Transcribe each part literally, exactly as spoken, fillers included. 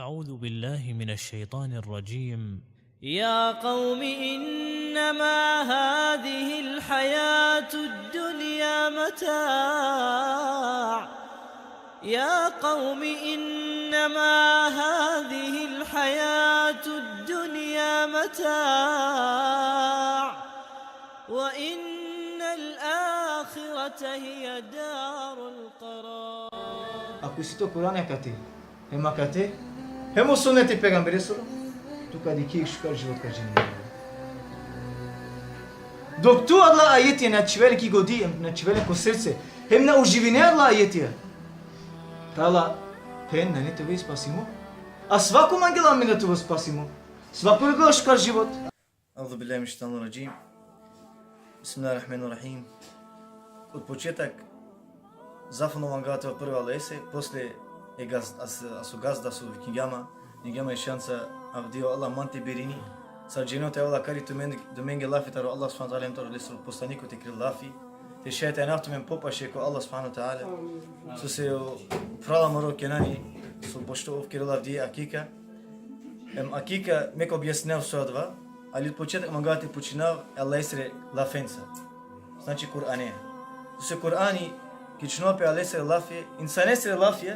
أعوذ بالله من الشيطان الرجيم. يا قوم إنما هذه الحياة الدنيا متاع. يا قوم إنما هذه الحياة الدنيا متاع. وإن الآخرة هي دار القرار. Ako isi to Kur'ani akate, hem akate, hem o suneti pejgamberesoro, tu ka dikhe šukar život ka dživine. Dok tu adala ajetija na čhive le ki godi, hem na čhive le ko srce, hem na uživine adala ajetija, phrala, phen nane te ove spasimo. A svako mangela amen da te ove spasimo. Svako mangela šukar život. أعوذ بالله من الشيطان الرجيم. بسم الله الرحمن الرحيم. Od početak, zafalno mangava te ova prvo Allahese, posle e gaz-, as-, aso gazda so vikingja ma, dingja ma e šansa avdive o Allah man te birini, sar dženo te avela kari tumen-, tumenge lafi taro Allah subhanehu ve teala hem taro lesoro poslaniko te kere lafi, te šaj te anav tumen popaše ko Allah subhanehu ve teala. Sose o phrala moro Kenani, so pošto ov kerela avdive akika, Em, akika, me ka objasninav so adava, ali od početak mangava te počminav e Allahesere lafenca. Znači, Kur'ane. Sose Kur'ani, ki čhinol pe Allahesere lafi, insanesere lafi,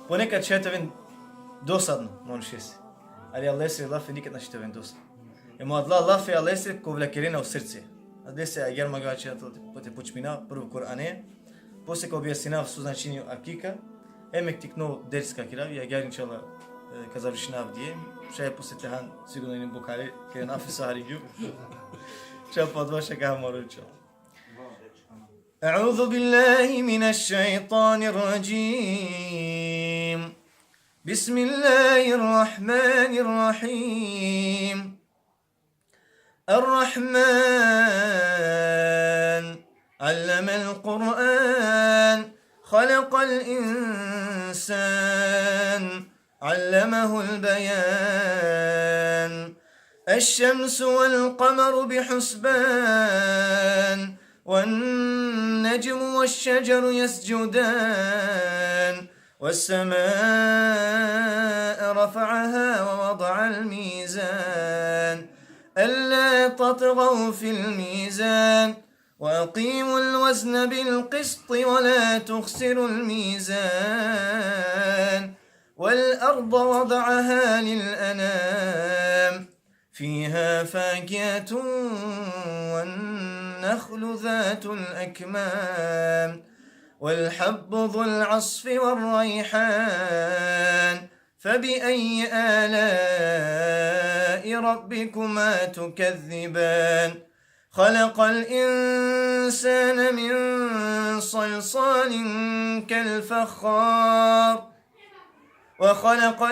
ponekad šaj te oven dosadno manušese. Ali Allahesere lafi nikad našti te oven dosadno. Em, adala lafi Allahesere ka uvlakerena o srce. Adalese agjaar mangava te, te počminav, prvo Kur'ane, Posle ka objasninav so značini akika, em jekh tikno ders ka kerav, agjaar inšallah, e, ka završinav avdive, šaj posle te han, sigurno ine bukhare, keren afisa haringjum. Šaj po adava šaj ka han maro inšallah. أعوذ بالله من الشيطان الرجيم. بسم الله الرحمن الرحيم. الرحمن، علم القرآن، خلق الإنسان، علمه البيان. الشمس والقمر بحسبان، والنجم والشجر يسجدان، والسماء رفعها ووضع الميزان، ألا تطغوا في الميزان، وأقيموا الوزن بالقسط ولا تخسروا الميزان، والأرض وضعها للأنام، فيها فاكهة والنخل ذات الأكمام، والحب ذو العصف والريحان، فبأي آلاء ربكما تكذبان؟ خلق الإنسان من صلصال كالفخار، وخلق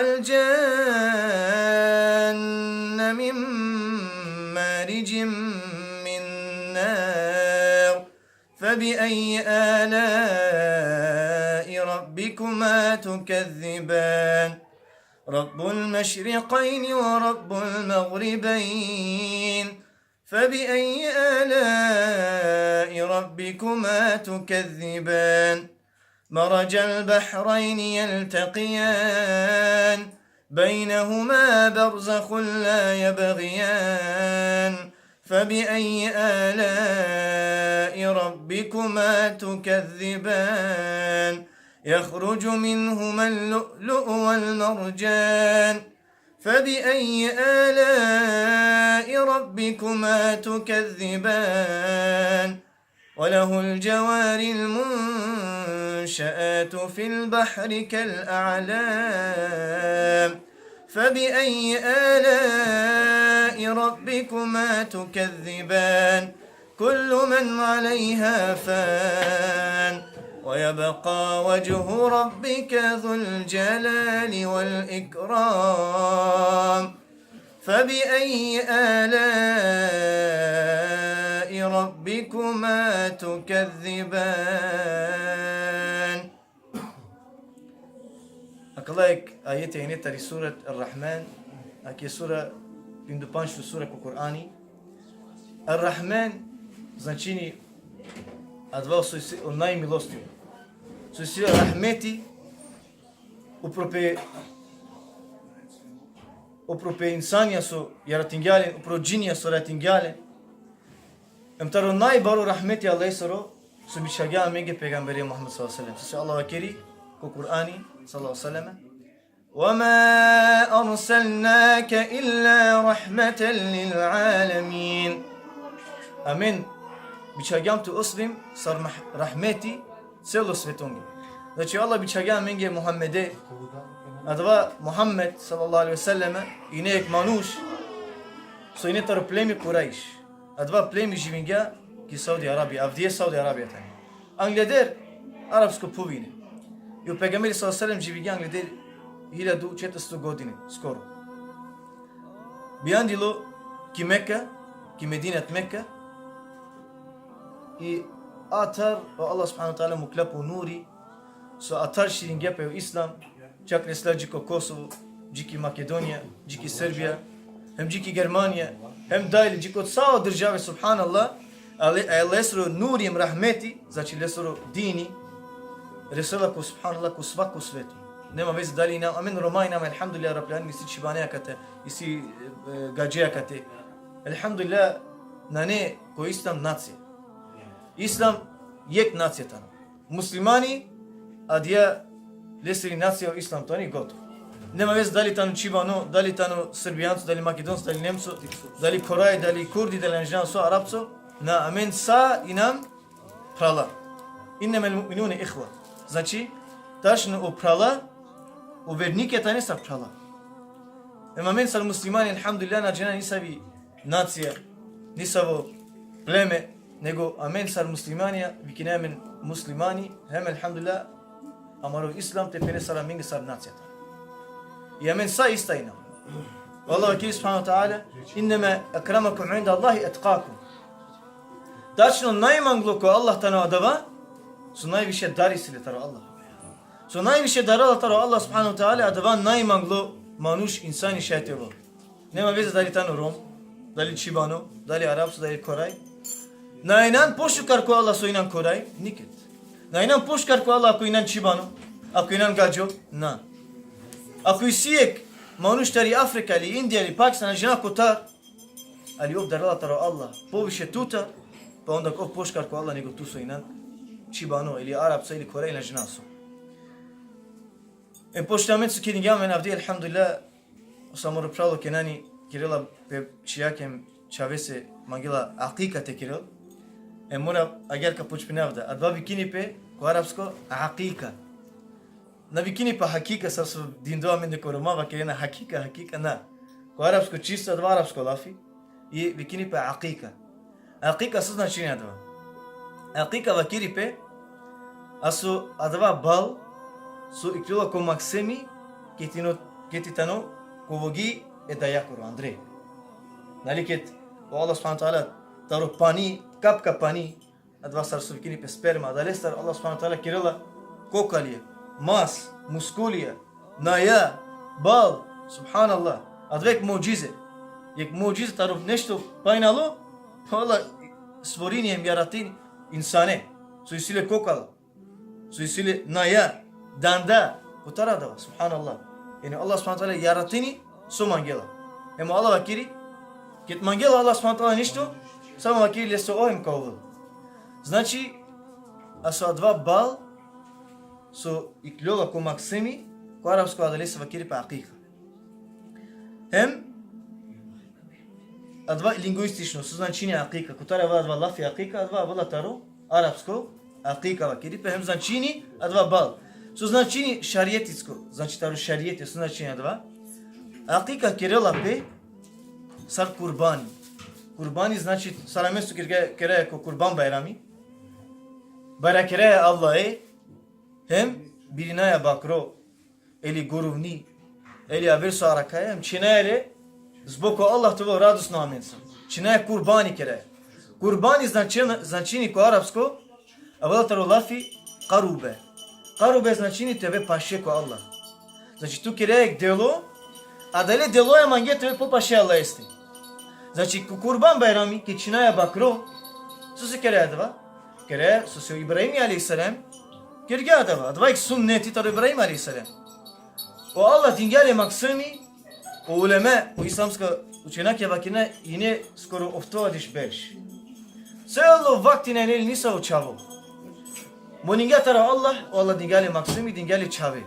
الجان من مارج من نار، فبأي آلاء ربكما تكذبان؟ رب المشرقين ورب المغربين، فبأي آلاء ربكما تكذبان؟ مرج البحرين يلتقيان، بينهما برزخ لا يبغيان، فبأي آلاء ربكما تكذبان؟ يخرج منهما اللؤلؤ والمرجان، فبأي آلاء ربكما تكذبان؟ وله الجوار المنشآت في البحر كالأعلام، فبأي آلاء ربكما تكذبان؟ كل من عليها فان، ويبقى وجه ربك ذو الجلال والإكرام، فبأي آلاء ربكما تكذبان؟ Akala jekh ajeti ine tari surat Ar-Rahman, ake sura, pindupančto sura ko Kur'ani. Ar-Rahman značini adava so isi o najmilostivo. So isi rahmeti upro pe upro pe insanja so jaratingja len, upro džinja so ratingja len. Em taro najbaro rahmeti Allahesoro, so bičhagja amenge pejgamberi Muhammed sallallahu alejhi ve sellem. Sose Allah vakeri ko Kur'ani, sallallahu alejhi ve sellem: وما أرسلناك إلا رحمة للعالمين. Amen bičhagjam tut osvim sar mah-, rahmeti celo svetonge. Znači, Allah bičhagja amenge Muhammede, adava Muhammed, sallallahu alejhi ve sellem, ine jekh manuš, so ine taro plemi Kurajš. Adava plemi živingja ki Saudi Arabija, avdive Saudi Arabija tani. Angleder, arapsko phuv ine. I o pejgamberi sallallahu alejhi ve sellem živingja angleder hiljadu četiristo godine, skoro. Bijandilo ki Meka, ki Medinat Meka, i atar o Allah subhanahu ve teala mukhlja pe o nuri, so atar širingja pe o islam, čak resla dži ko Kosovo, dži ki Makedonija, dži ki Srbija, hem dži ki Germanija, hem dalje, dži ko sa o države, subhanallah, ali, e, lesoro nuri hem rahmeti, znači lesoro dini, resela ko, subhanallah, ko svako sveto. Nema veze dali inam, amen Roma inam, elhamdulillah, rabbil alemin, isi čhibane akate, isi, e, gadže akate. Elhamdulillah, nane ko islam nacija. Islam jekh nacija tano. Muslimani, adija lesiri nacija o islam tani, gotovo. Nema veze dali tano čhibano, dali tano Srbijanco, dali Makedonco, dali Nemco, dali Koraj, dali Kurdi, dali ne znam so, Arapco. Na, amen sa inam phrala. إنما المؤمنون إخوة. Znači, tačno o phrala, o vernike tane sar phrala. Em amen sar muslimani, elhamdulillah, na džana nisavi nacija, nisavo pleme, nego amen sar muslimanja, vikine amen muslimani, hem elhamdulillah, amaro islam te phene sar amenge sar nacija tano. I amen sa ista inam. Allah vakeri subhanahu ve teala: إنما أكرمكم عند الله أتقاكم. Tačno najmanglo ko Allah tano adava so najviše dar isi le taro Allah. So najviše darela taro Allah subhanahu ve teala, adava najmanglo manuš, insani šaj te ovel. Nema veze dali tano Rom, dali čhibano, dali Arapco, dali Koraj. Na inan pošukar ko Allah so inan Koraj? Niked. Na inan pošukar ko Allah ako inan čhibano, ako inan gadžo? Na. Ako isi jekh manuš tari Afrika, ili Indija, ili Pakistan, na džana kotar, ali ov darela taro Allah poviše tutar, pa onda ov pošukar ko Allah nego tu so inan čhibano, ili Arapco, ili Koraj, na džana so. Em pošto amen so kiringjam amen avdive, elhamdulillah, o sa amaro phralo Kenani kerela pe čhijake hem čhavese mangela akika te kerel. Em mora agjaar ka počminav da. Adava vikini pe ko arapsko akika. Na vikini pe hakika, sar so dindo amende ko Roma vakerena hakika, hakika, na. Ko arapsko čisto, adava arapsko lafi. I vikini pe akika. Akika so značini adava? Akika vakeri pe, aso adava bal so ikljola ko maksemi, keti no-, keti tano ko vogi e dajakoro andre. Nali ked o Allah subhanahu ve teala taro pani, kapka pani, adava sar so vikini pe sperma, adalestar Allah subhanahu ve teala kerela kokalja, mas, muskulja, naja, bal, subhanallah. Adava jekh modžize. Jekh modžize taro nešto pajnalo, Allah stvorini hem jaratini insane. So isi le kokala, so isi le naja, danda, kotar adava, subhanallah. Jani Allah subhanahu ve teala jaratini so mangela. Hem Allah vakeri, ked mangela Allah subhanahu ve teala nešto, samo vakeri leso o hem ka ovel. Znači, aso adava bal so ikljola ko maksemi, ko arapsko adalese vakeri pe akika. Hem adava linguistično, so značini akika, kotar avela adava lafi akika, adava avela taro arapsko akika vakeri pe, hem značini adava bal. So značini šarijetsko, znači taro šarijeti, so značini adava? Akika kerela pe sar kurbani. Kurbani znači sar amen so keraja, keraja ko Kurban Bajrami. Barakeraja Allahe, hem birinaja bakro, ili guruvni, ili aver so arakhaja, hem čhinaja le, zbog o Allah te ovel radosno amenca. Čhinaja, kurbani keraja. Kurbani značini, značini ko arapsko, avela taro lafi karube. Karube značini te ove paše ko Allah. Znači, tu keraja jekh delo, adale deloja mange te ove popaše Allaheste. Znači, ko Kurban Bajrami, ked čhinaja bakro, sose keraja adava? Keraja, sose o Ibrahimi alejhi selam kergja adava. Adava jekh sunneti taro Ibrahim alejhi selam. O Allah dingja le maksemi, O uleme, o islamska učenjakija vakerena, ine skoro oftovardeš berš. Celo vakti na ine le nisavo čhavo. Molingja taro Allah, o Allah dingja le maksimi, dingja le čhave.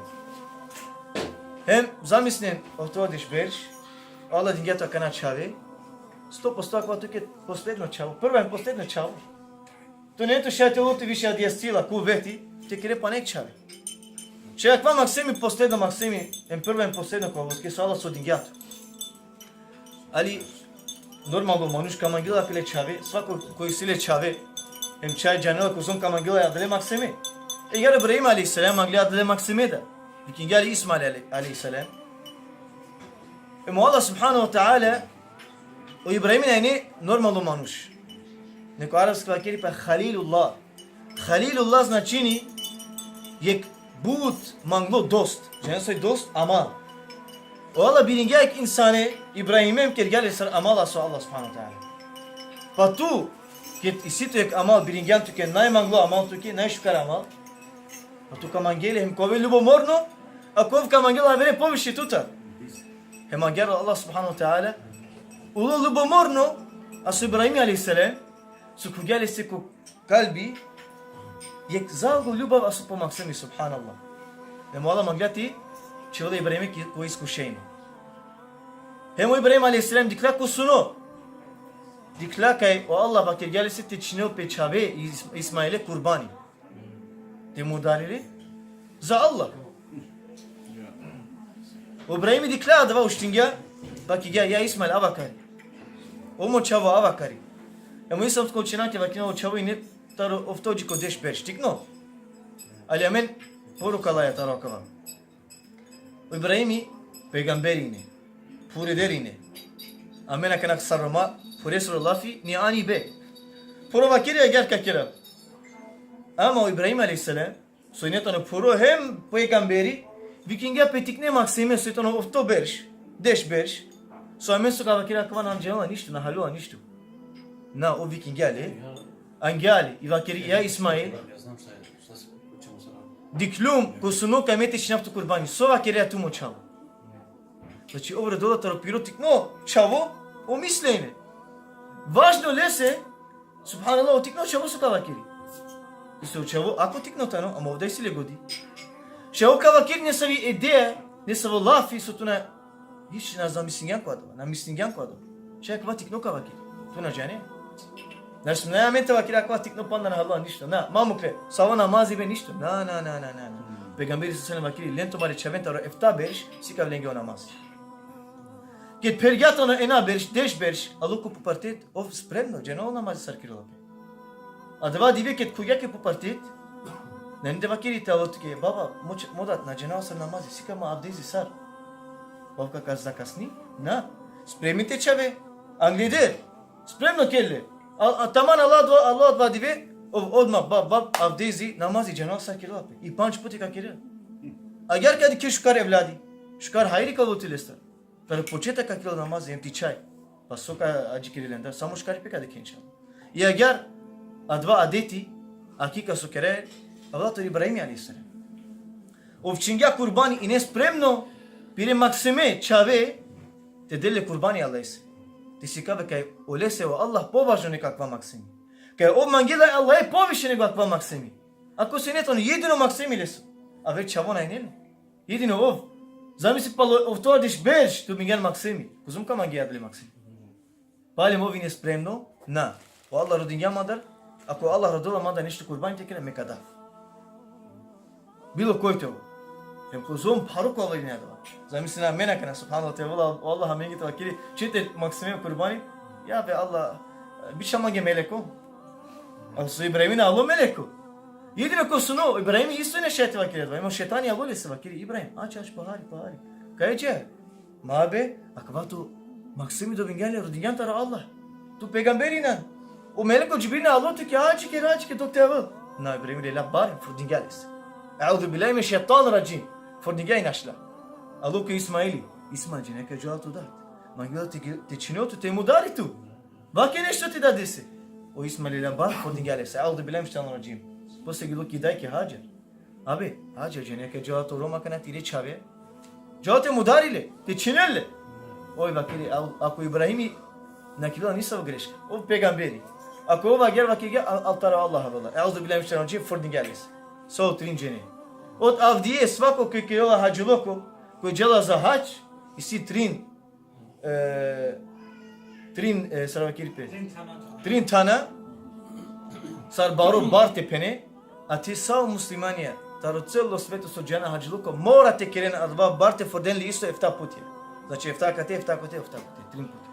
Hem, zamislinen, oftovardeš berš, o Allah dingja tu akana čhave, sto posto akava tuke posledno čhavo, prvo hem posledno čhavo. Tu nane tu šaj te ol tut više adija sila, kuveti, te kere pana jekh čhave. Šaj akava maksimi, posledno maksimi, hem prvo hem posledno kova tuke so Allah so dingja tu. Ali, normalno, manuš ka mangela pe le čhave, svako ko isi le čhave, hem šaj džanela kozom ka mangela adale maksime. E, agjaar Ibrahim alejhi selam mangle adale maksime da. Vikingja le Ismail alej-, alejhi selam. Hem o Allah subhanehu ve teala, o Ibrahimi na ine normalno manuš. Neko arapski vakeri pe Halilullah. Halilullah značini jekh but manglo dost. Džanen soj dost? Amal. O Allah biringja jekh insane, Ibrahime, hem kergja le sar amal so Allah subhanehu ve teala. Pa tu, ked isi tu jekh amal, biringjan tuke najmanglo amal tuke, najšukar amal, pa tu ka mangel le hem ka ovel ljubomorno, a kov ka mangel le avere poviše tutar. Hem agjaar o Allah subhanehu ve teala ulo ljubomorno, a so Ibrahimi alejhi selam, so khuvgja lese ko kalbi jekh zalgo ljubav, a so po maksimi, subhanallah. Hem o Allah mangla te čhivel e Ibrahime ki, ko iskušenje. Hem o Ibrahim alejhi selam dikhla ko suno. Dikhla kaj o Allah vakergja lese te čhinel pe čhave Is-, Ismaile kurbani. Te mudari le za Allah. O Ibrahimi dikhla adava, uštingja, vakergja: Ja Ismail, ava kari. O mo čhavo, ava kari. Hem o islamsko učenjakija vakerena o čhavo ine taro oftovardeš ko deš berš, tikno? Ali amen poruka laja taro akava. O Ibrahimi pejgamberi ine, phureder ine. Amen akana sar Roma, phuresoro lafi ni ani be. Phuro vakeri agjaar ka kera. Ama o Ibrahim alejhi selam, so ine tano phuro hem pejgamberi, vikingja pe tikne maksime so tano ofto berš, deš berš. So amen so ka vakera akava na džanela ništo, na haljola ništo. Na, ov vikingja le, angja le, i vakeri: Ja Ismail, dikhljum ko suno kaj me te čhinav tu kurbani, so vakerea tu, mo čhavo? Znači, ov rodela taro piro tikno čhavo, o mislenje. Važno lese, subhanallah, o tikno čhavo so ka vakeri. Isto o čhavo, ako tikno tano, ama ov da isi le godi. Šaj ov ka vakeri nesavi ideja, nesavo lafi, so tu na, hič na zamislingjan ko adava, na mislingjan ko adava. Šaj akava tikno ka vakeri. Tu na džane. Znači, na amen te vakera akava tikno, panda na haljola ništo. Na, ma mukle, savo namazi be, ništo. Na, na, na, na, na, na. Pejgamberi sallallahu alejhi ve sellem vakeri: Len tumare čhaven taro efta berš, sikav lenge o namazi. Ked phergja tano ena berš, deš berš, alo ko pubertet, ov spremno, džanela o namazi sar kerela pe. Adava dive ked khuvgja ki pubertet, nane te vakeri te alo tuke: Baba, mo č-, mo dad, na džanava sar namazi, sikav ma avdezi sar. Ov ka, ka zakasni? Na. Spremi te čhave. Angleder. Spremno ker le. A, a, taman alo adava, alo adava dive, ov odma, bab, bab, avdezi, namazi, džanela sar kerela pe. I pandž puti ka kerel. Agjaar ka dikhe šukar evladi, šukar hajri ka ol tut lestar. Taro početak ka kerel namazi, hem ti čhaj. Pa so ka adžikerel lendar, samo šukaripe ka dikhen, inšallah. I agjaar adava adeti, akika so kerel avela taro Ibrahimi alejhi selam. Ov čhingja kurbani, ine spremno pire maksime čhave te del le kurbani Allahese. Te sikavel kaj olese o Allah považno nego akava maksimi. Kaj ov mangela e Allahe poviše nego akava maksimi. Ako sine tano jedino maksimi leso, aver čhavo na ine le. Jedino ov. Zamisli, palo oftovardeš berš dobingjan maksimi. Kozom ka mangea adale maksimi? Palem ov ine spremno? Na. O Allah rodingja mandar, ako o Allah rodela mandar nešto kurbani te kera, me ka dav. Bilo koj te ov. Hem kozom pharo ka ovel ine adava. Zamislinen amen akana, subhanallah, te avela o Allah amenge te vakeri: Čhej te maksime kurbani. Ja be Allah, bičha mange meleko. A so Ibrahimi na alo meleko. Jedino ko suno, Ibrahimi isto ine šaj te vakeri adava. Hem o šejtani alo lese, vakeri: Ibrahim, ač, ač, pahari, pahari. Kaj dža? Ma be, akava tu maksimi dobingjan le, rodingjan taro Allah. Tu pejgamberi inan. O meleko Džibril na alo tuke, adžiker, adžiker dok te avel. Na, Ibrahimi lela bar, frdingja lese. Euzu billahi mine šejtani radžim. Frdingja i našla. Alo ko Ismaili. Ismail, džane kaj džala to dad? Mangela te, te čhinel tu, te mudari tu. Vake nešto te dadese. O Ismail lela bar, frdingja lese. Euzu billahi mine šejtani radžim. Posle gelo ki dajke Hadžer. Abe, Hadžer, džane kaj džala to rom akana tire čhave? Džala te mudari le, te čhinel le. Oj vakeri, al-, ako Ibrahimi na kerela nisavo greška, ov pejgamberi. Ako ov agjaar vakergja, al-, al taro Allah avela. Euzu billahi mineş-šejtanir-radžim, frdingja lese. Sa o trin džene. Od avdive svako koj kerela hadžiluko, koj džala za hadž, isi trin, e, trin, e, sar vakeri pe, trin thana, sar baro bar te phene, a ti sa o muslimanja taro celo sveto so džana hadžiluko, mora te keren adava bar te frden le isto efta putja. Znači, efta akate, efta akate, efta akate, trin puti.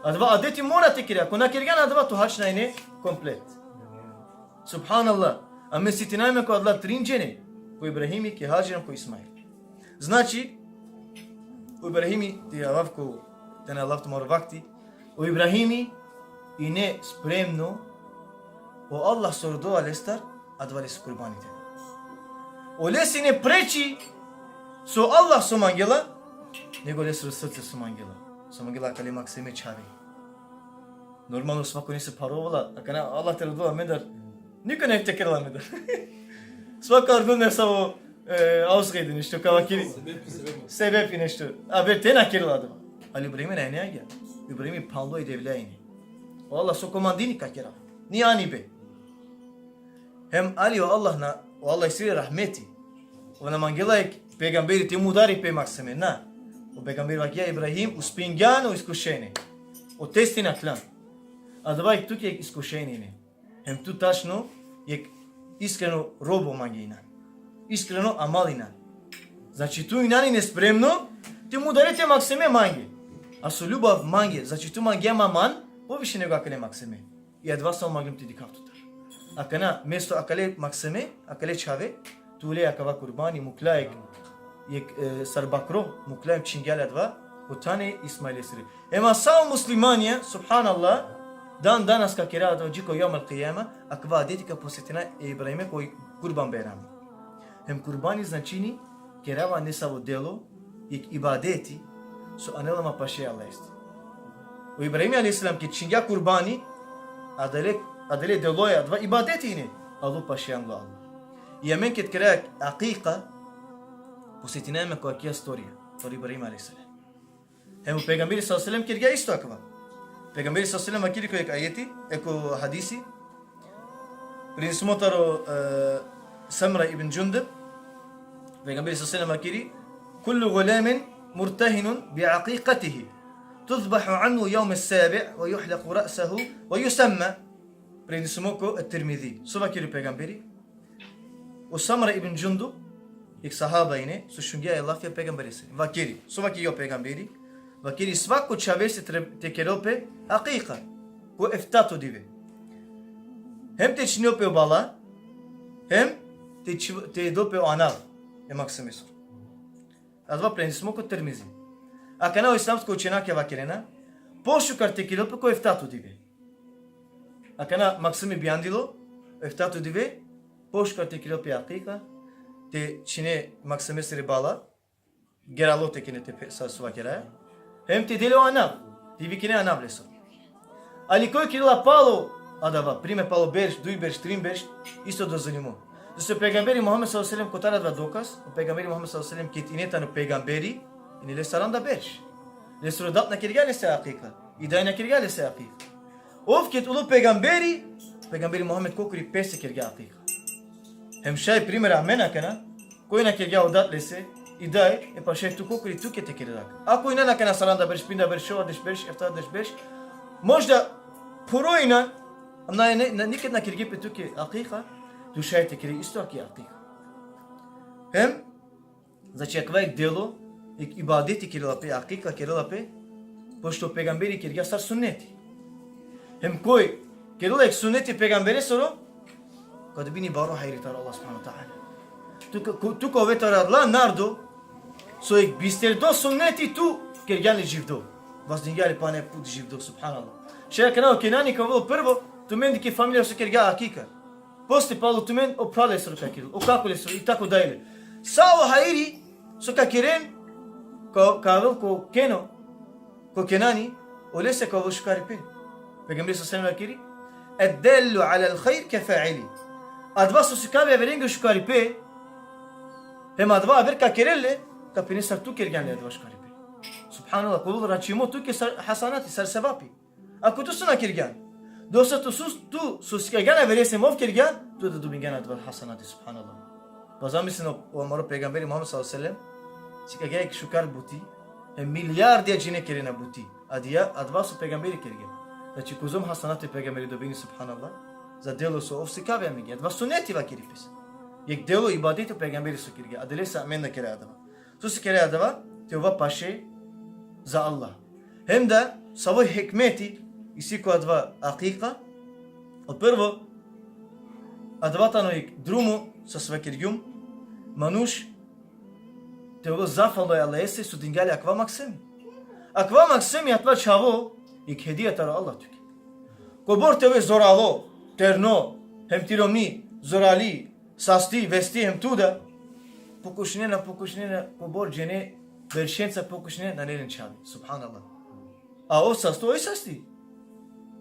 Adava adeti mora te kere, ako na kergjan adava, to hadž na ine komplet. Subhanallah. A me sitinajme ko adala trin džene, ko Ibrahimi, ki Hadžer, ko Ismail. Znači, o Ibrahimi, te avav ko, te na lav tumaro vakti, o Ibrahimi ine spremno, o Allah so rodela lestar, adava lese kurbani te. Olese ine preči so Allah so mangela, nego lesoro srce so mangela. So mangela akale makseme čhave. Normalno, svako ine se pharovela, akana Allah te rodela amendar, niko nane te kerela amendar. Svako ardela nesavo, e, ausrede, nešto, ka vakeri. Sebepi, sebepi. Sebepi nešto. A ver te na kerela adava. Ali Ibrahimi na ine agjaar. Ibrahimi phanlo e Devlea ine. O Allah so komandini ka kera. Ni ani be. Hem ali o Allah na, o Allah isi le rahmeti. Ov na mangela jekh pejgamberi te mudari pe makseme, na. O pejgamberi vakergja: Ibrahim, uspingjan o iskušenje. O testi nakhlan. Adava jekh tuke jekh iskušenje ine. Hem tu tačno jekh iskreno robo mange inan. Iskreno amal inan. Znači, tu inan ine spremno te mudare te makseme mange. A so ljubav mange, znači, tu mangea ma man poviše nego akale makseme. I adava samo manglum te dikhav tutar. Akana, mesto akale makseme, akale čhave, tu le akava kurbani, mukla jekh, jekh, e, sar bakro, mukla hem čhingja le adava, ko than e Ismailesiri. Ema sa o muslimanja, subhanallah, dan danas ka kera adava dži ko jevmul kijame, akava adeti ka posetina e Ibrahime ko Kurban Bajrami. Hem kurbani značini kerava nesavo delo, jekh ibadeti, so anela ma paše Allaheste. O Ibrahimi alejhi selam ked čhingja kurbani, adale, adale deloja, adava ibadeti ine, alo paše ano Allah. I amen ked kera akika, posetina amen ko akija storija, taro Ibrahim alejhi selam. Hem o pejgamberi sallallahu alejhi ve sellem kergja isto akava. Pejgamberi sallallahu alejhi ve sellem vakeri ko jekh ajeti, e, ko hadisi, prenesimo taro, e, Samra ibn Džundub, pejgamberi sallallahu alejhi ve sellem vakeri: كل غلام مرتهن بعقيقته تذبح عنه يوم السابع ويحلق رأسه ويسمى. Prenesimo ko Tirmizi. So vakeri o pejgamberi? O Samra ibn Džundub, jekh sahaba ine, so šungja e lafija e pejgamberesiri. Vakeri, so vakeri o pejgamberi? Vakeri: svako čhavese tre-, te kerel pe akika, ko eftato dive. Hem te čhinel pe o bala, hem te čh-, te del pe o anav e maksemesoro. Adava prenesimo ko Tirmizi. Akana o islamsko učenjakija vakerena, pošukar te kerel pe ko eftato dive. Akana maksemi bijandilo, eftato dive, pošukar te kerel pe akika, te čhine maksemesere bala, geralo te kine te pe-, sa so vakeraja, hem te del o anav, te vikine anav leso. Ali koj kerela palo adava, primer palo berš, duj berš, trin berš, isto dozvolimo. Zato o pejgamberi Muhammed sallallahu alejhi ve sellem kotar adava dokaz, o pejgamberi Muhammed sallallahu alejhi ve sellem ked ine tano pejgamberi, ine le saranda berš. Lesoro dad na kergja lese akika, i daj na kergja lese akika. Ov ked ulo pejgamberi, pejgamberi Muhammed kokori pese kergja akika. Hem šaj primer amen akana, koj na kergja o dad lese, i daj, e pa šaj tu kokori tuke te kere akika. Ako inan akana saranda berš, pinda berš, šovardeš berš, eftardeš berš, možda puro inan, na, na, na, niked na kergje pe tuke akika, tu šaj te kere isto aki akika. Hem, znači, akava jekh delo, jekh ibadeti kerela pe, akika kerela pe, pošto o pejgamberi kergja sar sunneti. Hem koj kerela jekh sunneti pejgamberesoro, ka dobini baro hajri taro Allah subhanahu ve teala. Tu ka, ko-, tu ka ove taro adala narodo, so jekh bisterdo sunneti tu kergjan le dživdo. Vazdingja le pana put dživdo, subhanallah. Šaj akana o Kenani ka ovel prvo, tumende ki familija so kergja akika. Posle palo tumen o phralesoro ka kerel, o kakolesoro, i tako dalje. Sa o hajri so ka keren, ka, ka avel ko Keno, ko Kenani, olese ka ovel šukaripe. Pejgamberi sallallahu alejhi ve sellem vakeri: الدال على الخير كفاعله. Adava so sikavi averenge šukaripe, hem adava aver ka kerel le, ka phene sar tu kergjan le adava šukaripe. Subhanallah, ka ovel račimo tuke sar hasanati, sar sevapi. Ako tu so na kergjan. Dosta tu so, tu so sikargjan averese hem ov kergja, tu da dobingjan adava hasanati, subhanallah. Pa zamislin o, o amaro pejgamberi Muhammed sallallahu alejhi ve sellem, sikargja jekh šukar buti, hem milijardija džene kerena buti. Adija, adava so pejgamberi kergja. Znači, kozom hasanati pejgamberi dobini, subhanallah, za delo so ov sikavi amenge. Adava suneti vakeri pes. Jekh delo ibadeti o pejgamberi so kergja. Adalese amen da kera adava. So sikera adava, te ova paše za Allah. Hem da, savo hikmeti isi ko adava akika, o prvo, adava tano jekh drumo, sar so vakergjum, manuš te ovel zafalno e Allahese so dingja le akava maksimi. Akava maksimi, akava čhavo, jekh hedija taro Allah tuke. Kobor te ove zoralo, terno, hem ti romni, zorali, sasti, vesti, hem tu da, pokušinena, pokušinena, kobor džene, beršenca pokušinena, nane len čhave. Subhanallah. A ov sasto, ov sasti.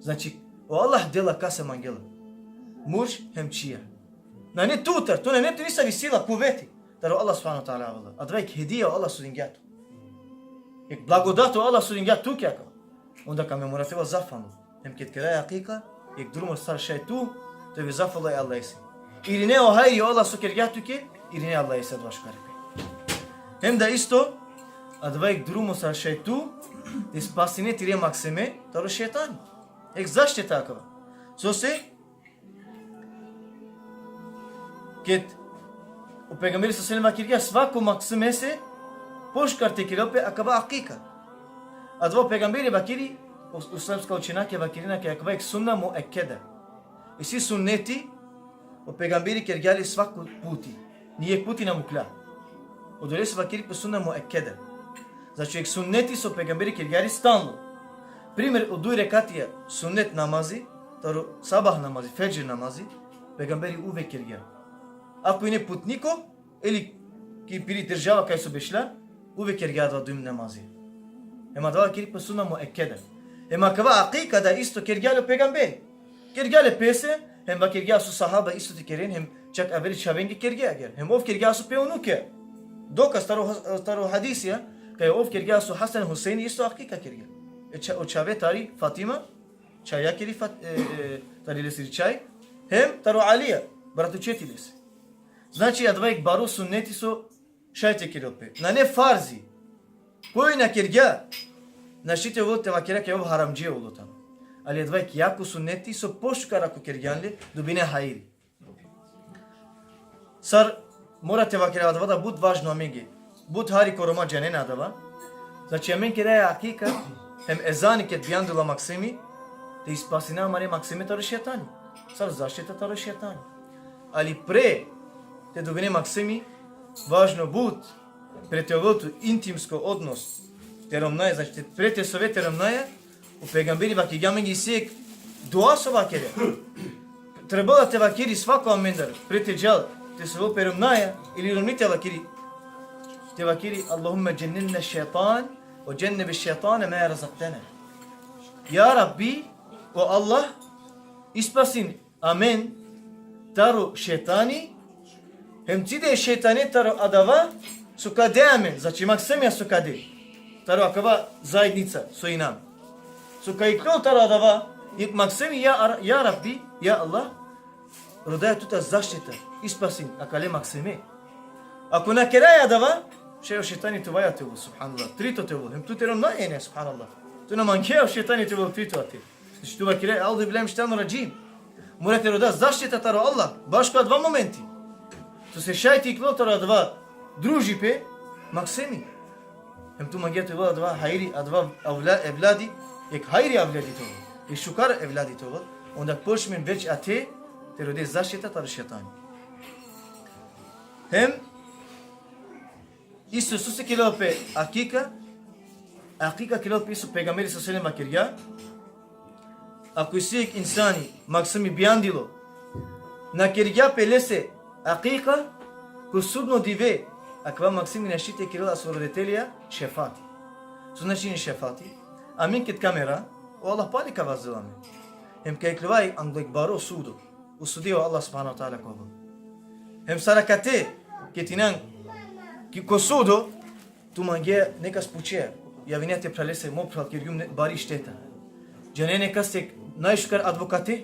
Znači, o Allah dela kase mangela. Murš hem čhija. Nane tutar, tu nane tu nisavi sila, kuveti. Taro Allah subhanahu ve teala avela. Adava jekh hedija o Allah so dingja tu. Jekh blagodat o Allah so dingja tuke akava. Onda ka me mora te ova zafalno. Hem ked kera akika, jekh drumo sar šaj tu te ove zafalno e Allahese. Irine o hajri o Allah so kergja tuke, irine e Allahese adava šukaripe. Hem da isto, adava jekh drumo sar šaj tu te spasine tire maksime taro šejtani. Jekh zaštita akava. Sose, ked o pejgamberi sallallahu alejhi ve sellem vakergja, svako maksimese pošukar te kerel pe akava akika. Adava o pejgamberi vakeri, o, o islamska učenjakija vakerena kaj akava jekh sunna muekeda. Isi sunneti, o pejgamberi kergja le svako puti. Ni jekh puti na mukla. Odolese vakeri pe sunna muekeda. Znači, jekh sunneti so pejgamberi kergja le stalno. Primer, o duj rekatija sunnet namazi, taro sabah namazi, fedžr namazi, pejgamberi uvek kergja. Ako ine putniko, ili ki piri država kaj so bešla, uvek kergja adava duj namazi. Hem adava vakeri pe sunna muekeda. Hem akava akika da isto kergja le o pejgamberi. Kergja le pese, hem vakergja so sahaba isto te keren, hem čak averi čhavenge kergja agjaar. Hem ov kergja so pe unuke. Dokaz taro, taro hadisija, kaj ov kergja so Hasan Huseini isto akika kergja. E čha-, o čhave tari Fatima, čhajakiri Fat-, e, e, tari lesiri čhaj, hem taro Alija, bratučeti lese. Znači, adava jekh baro sunneti so šaj te kerel pe. Nane farzi. Koj na kergja, našti te ovel te vakera kaj ov haramdžija ulo tano. Ali adava jekh jako sunneti so pošukar ako kergjan le, dobine hajri. Sar mora te vakera, adava da but važno amenge. But hari ko Roma džanena adava. Znači, amen keraja akika, hem ezani ked bijandilo maksimi, te ispasina amare maksime taro šejtani. Sar zaštita taro šejtani. Ali pre te dobine maksimi, važno but, pre te ovel tu intimsko odnos te romnaja, znači, te, pre te sove te romnaja, o pejgamberi vakergja amenge isi jekh dua so vakere. Trebela te vakeri svako amendar, pre te džal, te sovel pe romnaja, ili romni te vakeri. Te vakeri, Allahumme džennibne šejtan, ve džennibi šejtane ma rezaktene. Ja Rabbi, o Allah, ispasin amen taro šejtani, hem cide šejtane taro adava so ka de amen, znači maksimija so ka de. Taro akava zajednica so inam. So ka iklol taro adava, i maksimi, ja Ar-, ja Rabbi, ja Allah, rodaja tutar zaštita, ispasin akale maksime. Ako na keraja adava, šaj o šejtani te ovaja te ovel, subhanallah, trito te ovel, hem tu te romnaja ine, subhanallah. Tu na mangea o šejtani te ovel trito ate. Znači, tu vakere, euzu billahi mine šejtani radžim. Mora te roda zaštita taro Allah, baš ko adava momenti. Sose šaj te iklol taro adava družipe, maksimi. Hem tu mangea te ovel adava hajri, adava avla-, evladi, jekh hajri avladi te ovel, jekh šukar evladi te ovel, onda počmen već ate te rode zaštita taro šejtani. Hem, isto sose kerela pe akika, akika kerela pe isto pejgamberi sallallahu alejhi ve sellem vakergja, ako isi jekh insani, maksimi bijandilo, na kergja pe lese akika, ko sudno dive, akava maksimi našti te kerel asavoro roditelja šefati. So značini šefati? Amen ked ka mera, o Allah pali ka vazdel amen. Hem ka iklova anglo jekh baro sudo. O sudija o Allah subhanahu ve teala ka ovel. Hem sar akate, ked inan ki-, ko sudo, tu mangea nekas pučea. Javine te phralese: mo phral, kergjum ne-, bari šteta. Džane nekas te najšukar advokate?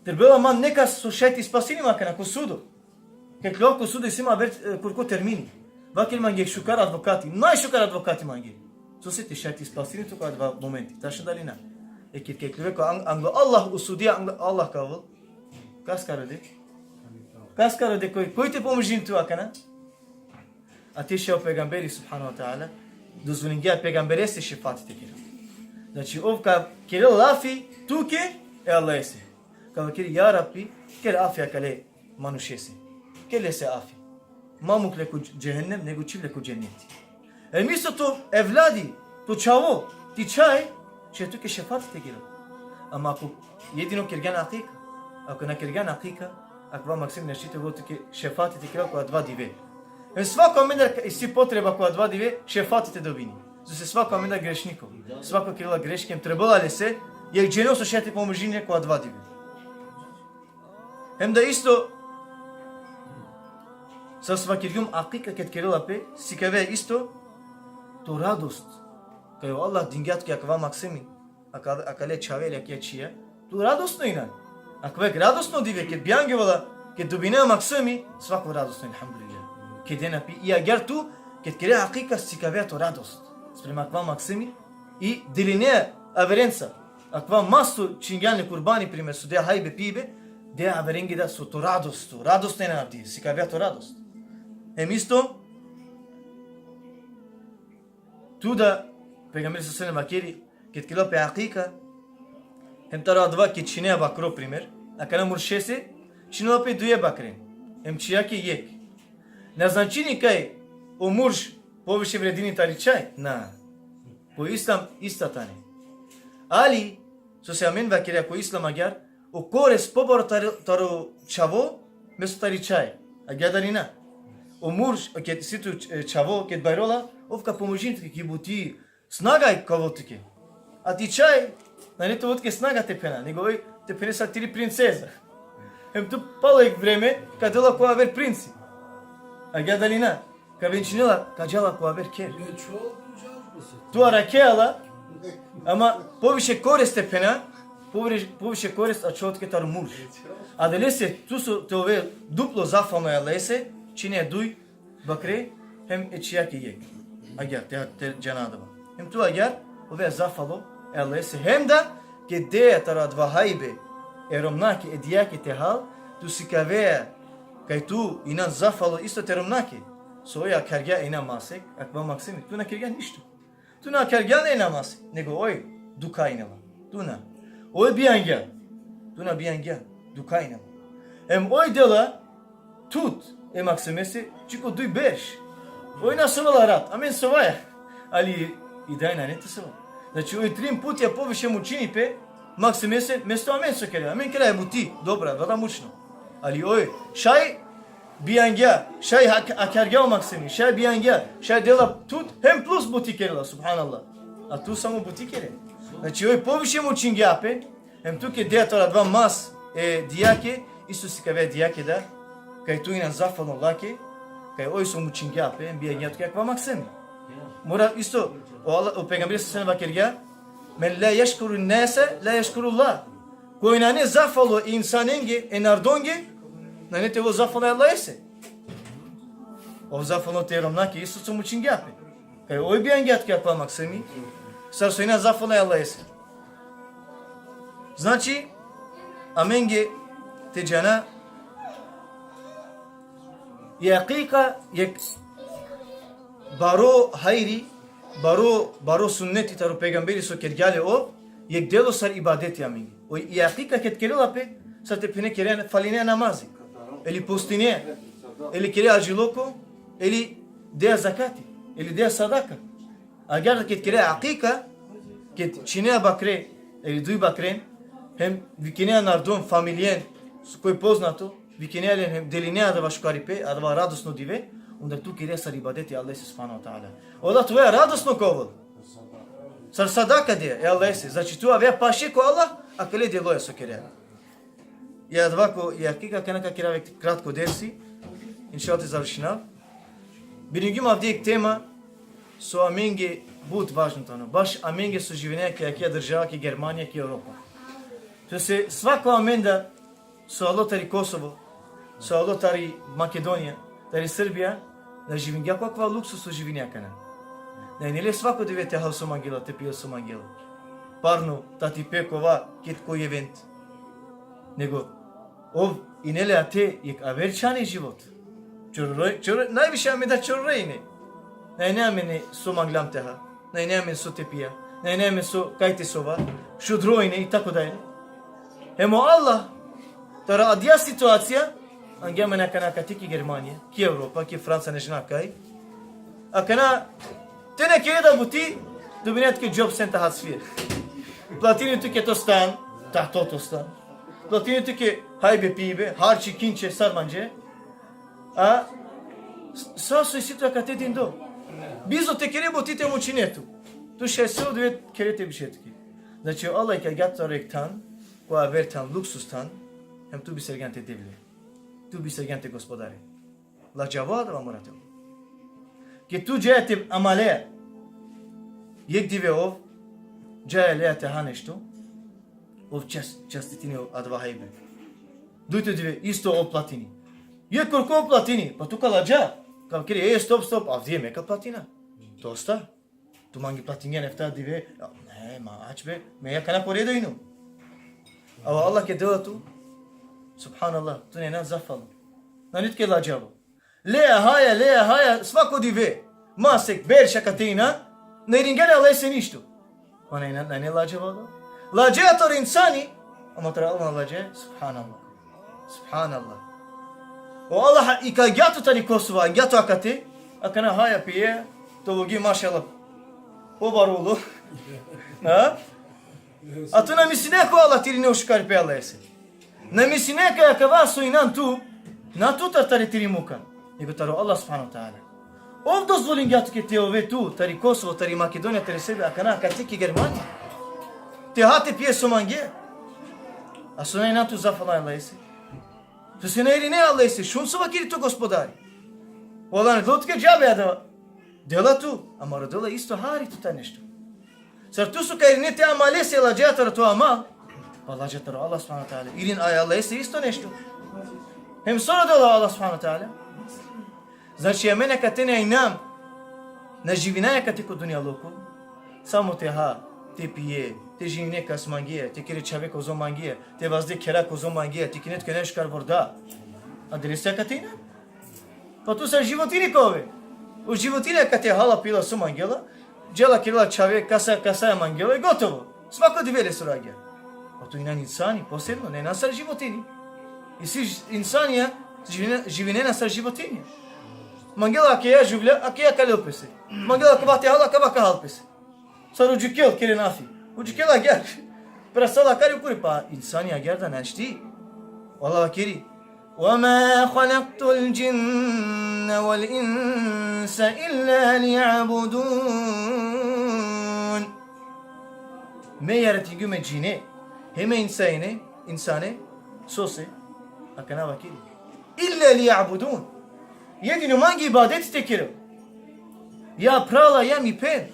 Trebela man nekas so šaj te spasini ma akana ko sudo. Ked kljova ko sudo, isi ma aver, e, kurko termini. Vaker mange šukar advokati, najšukar advokati mange. Sose te šaj te spasini tut ko adava momenti, tačno dali na? E ked, ked kljove ko ang-, anglo Allah o sudija, anglo Allah ka ovel. Kaskaro de? Kaskaro de, koj, koj te pomožini tut akana? A te šaj o pejgamberi, subhanahu ve teala, dozvolingja pejgamberese šefati te kerel. Znači, ov ka kerel lafi tuke e Allahese. Ka vakeri: ja Rabbi, ker afi akale manušese. Ker lese afi. Ma muk le ko dž-, džehennem, nego čhiv le ko dženneti. Em isto to evladi, to čhavo, ti čhaj, šaj tuke šefati te kerel. Ama ako jedino kergjan akika, ako na kergjan akika, akava maksimi našti te ovel tuke šefati te kerel ko adava dive. Em svako amendar ka isi potreba ko adava dive šefati te dobini. Sose svako amendar grešniko. Svako kerela greške, em trebela lese jekh dženo so šaj te pomožini le ko adava dive. Hem da isto, sar so vakergjum, akika ked kerela pe, sikavea isto to radost. Kaj o Allah dingja tuke akava maksimi, aka-, akale čhave ili akija čhija, tu radosno inan. Akava jekh radosno dive, ked bijangjola, ked dobinea maksimi, svako radosno, elhamdulillah. Ked dena pe, i agjaar tu, ked kerea akika, sikavea to radost sprema akava maksimi, i delinea averenca. Akava mas so čhingjan le kurbani, primer, so dea hajbe, pibe, dea averenge da so to radost, to radost inan avdive, sikavea to radost. Hem isto, tu da, pejgamberi sallallahu alejhi ve sellem vakeri, ked kerela pe akika, hem taro adava ked čhinea bakro, primer, akana muršese čhinela pe duje bakren, hem čhijake jekh. Na značini kaj o murš poviše vredini tari čhaj? Na. Ko islam ista tane. Ali, sose amen vakerea ko islam agjaar, o korist pobaro taro, taro čhavo, mesto tari čhaj. Agjaar dali na? O murš, o ked isi tu, e, čhavo, ked bajrola, ov ka pomožini tuke ki buti, snaga ka ovel tuke. A ti čhaj, nane te ovel tuke snaga te phena, nego oj te phene sar tiri princeza. Hem tu palo jekh vreme ka dela ko aver princi. Agjaar dali na? Ka venčinela, ka džala ko aver kher. Tu arakea la, ama poviše korist te phena, poviše, poviše korist ačhola tuke taro murš. Adalese tu so te ove duplo zahvalno e Allahese, čhinea duj bakre, hem e čhijake jekh. Agjaar, te, te džana adava. Hem tu agjaar ovea zahvalno e Allahese. Hem da, ked dea taro adava hajbe e romnjake, e dijake te hal, tu sikavea kaj tu inan zahvalno isto te romnjake. So oj akhargja e namazek, akava maksimi. Tu na kergja ništo. Tu na kergjan e namaz, nego oj dukha inela. Tu na. Oj bijangja. Tu na bijangja. Dukha inela. Em oj dela tut e maksimese, čiko duj berš. Oj na sovela rat, amen sovaja. Ali i daj nane te sova. Znači, oj trin putja poviše mučini pe maksimese, mesto amen so kera. Amen kera e buti, dobra, vela mučno. Ali oj, šaj bijangja, šaj hak-, akhargja o maksimi, šaj bijangja, šaj dela tut, hem plus buti kerela, subhanallah. A tu samo buti kere. Znači, oj poviše mučingja pe, hem tu ked dea taro adava mas e dijake, isto sikavea dijake da, kaj tu inan zahvalno lake, kaj oj so mučingja pe, hem bijangja tuke akava maksimi. Mora isto, o Allah, o pejgamberi sallallahu alejhi ve sellem vakergja, men la ješkuru nase, la ješkuru Allah. Koj nane zahvalno e insanenge, e narodonge, nane te ovel zahvalno e Allahese. Ov zahvalno te romnjake, isto so mučingja pe. Kaj oj bijangja tuke akava maksimi, sar so inan zahvalno e Allahese. Znači, amenge te džana, i akika jekh baro hajri, baro, baro sunneti taro pejgamberi so kergja le ov, jekh delo sar ibadeti amenge. O i akika ked kerela pe, sar te phene kerea, falinea namazi, ili postinea, ili kerea adžiloko, ili dea zakati, ili dea sadaka. Agjaar ked kerea akika, ked čhinea bakre, ili duj bakren, hem vikinea narodon, familijen, so koj poznato, vikinea len hem delinea adava šukaripe, adava radosno dive, onda tu kerea sar ibadeti Allahese subhanahu ve teala. Ola tuja radosno ka ovel. Sar sadaka dea e Allahese. Znači tu avea paše ko Allah, akale deloja so kerea. I adava ko, i akika, akana ka kerav jekh kratko dersi, inšallah te završinav. Biringjum avdive jekh tema, so amenge But važno tano. Baš amenge so živinea ki akija država, ki Germanija, ki Evropa. Sose svako amenda so alo tari Kosovo, so alo tari Makedonija, tari Srbija, na živingja ko akava luksus so živinea akana. Na ine le svako dive te hal so mangela, te pijel so mangela. Parno, tati pe kova, ked ko event. Nego, ov ine le ate jekh aver čhane život. Čorore, čorore, najviše amenda čorore ine. Na ine amen so manglam te ha. Na ine amen so te pija. Na ine amen so kaj te sova. Šudro ine i tako dalje. Hem o Allah, taro adija situacija, angja amen akana akate ki Germanija, ki Evropa, ki Franca, ne džanav kaj. Akana, te na kere da buti, dobinea tuke job center Hatzfir. Platini tuke to stan, tahto to stan. Platini tuke hajbe, pibe, harči, kinče, sar mandže. A, s-, sa so isi tu akate dindo. Bizo te kere buti, te mučine tu. Tu šaj so dive kere te biše tuke. Znači, o Allah ka gjavi taro jekh than, ko aver than, luksus than, hem tu bisergjan te Devle. Tu bisergjan te Gospodare. Ladžavo adava mora te ovel. Ked tu džaja te amale, jekh dive ov, džaja lea te ha nešto, ov čas-, častitini adava hajbe. Dujto dive, isto ov platini. Jekh korko platini, pa tu ka ladža. Ka vakere, e, stop, stop, avdive me ka platina. Dosta. Tu mange platingjan efta dive. Ja, ne, ma ač be, me akana ko redo inum. A o Allah ked dela tu, subhanallah, tu na inan zafalno. Nane tuke ladžavo. Lea, haja, lea, haja, svako dive. Masek, berš akate inan, na iringjan e Allahese ništo. Pa na inan, nane ladžavo. Ladža taro insani, ama taro Allah na ladža, subhanallah. Subhanallah. O Allah, ikalgja tu tari Kosovo, angja tu akate, akana haja, pije, to logi, mašallah. Pobaro ulo. Ha? A tu na misline ko Allah te irine o šukaripe e Allahese. Na misline kaj akava so inan tu, na tutar, tari tiri muka, nego taro Allah subhanahu ve teala. Ov dozvolingja tuke te ove tu, tari Kosovo, tari Makedonija, tari Srbija, akana akate ki Germanija. Te ha, te pije so mange. A so na inan tu zafalno e Allahese. Sose na irine e Allahese, šun so vakeri to Gospodari. O Allah na dela tuke džabe adava. Dela tu, ama rodela isto hari tutar nešto. Sar tu so ka irine te amalese, ladža taro to amal, pa ladža taro Allah subhanahu ve teala. Irin e Allahese isto nešto. Hem so rodela Allah subhanahu ve teala. Znači, amen akate na inam, na živinaja akate ko dunjaluko samo te ha, te pije, te ženine kas mangea, te kere čhave kozom mangea, te vazde khera kozom mangea, te kine tuke najšukar vorda. Adalese akate inam? Pa tu sar životini ka ove? O životini akate hala, pila, so mangela, džala, kerela čhave, kasa, kasaja mangela i gotovo. Svako dive lesoro agjaar. Pa tu inan insani, posebno, na inan sar životini. Isi ž-, insanija, živine-, živinena sar životini. Mangela akaja žuvlja, akaja ka lel pese. Mangela kava te hal, kava ka hal pese. Sar o džukel, keren afi. O džukel agjaar. Prasala akari, ukuri, pa insani agjaar da našti. O Allah vakeri: وما خلقت الجن والإنس إلا ليعبدون. Me jaratingjum e džine, hem e insane, insane, sose, akana vakeri. إلا ليعبدون. Jedino mange ibadeti te kerel. Ja phrala, ja mi phen.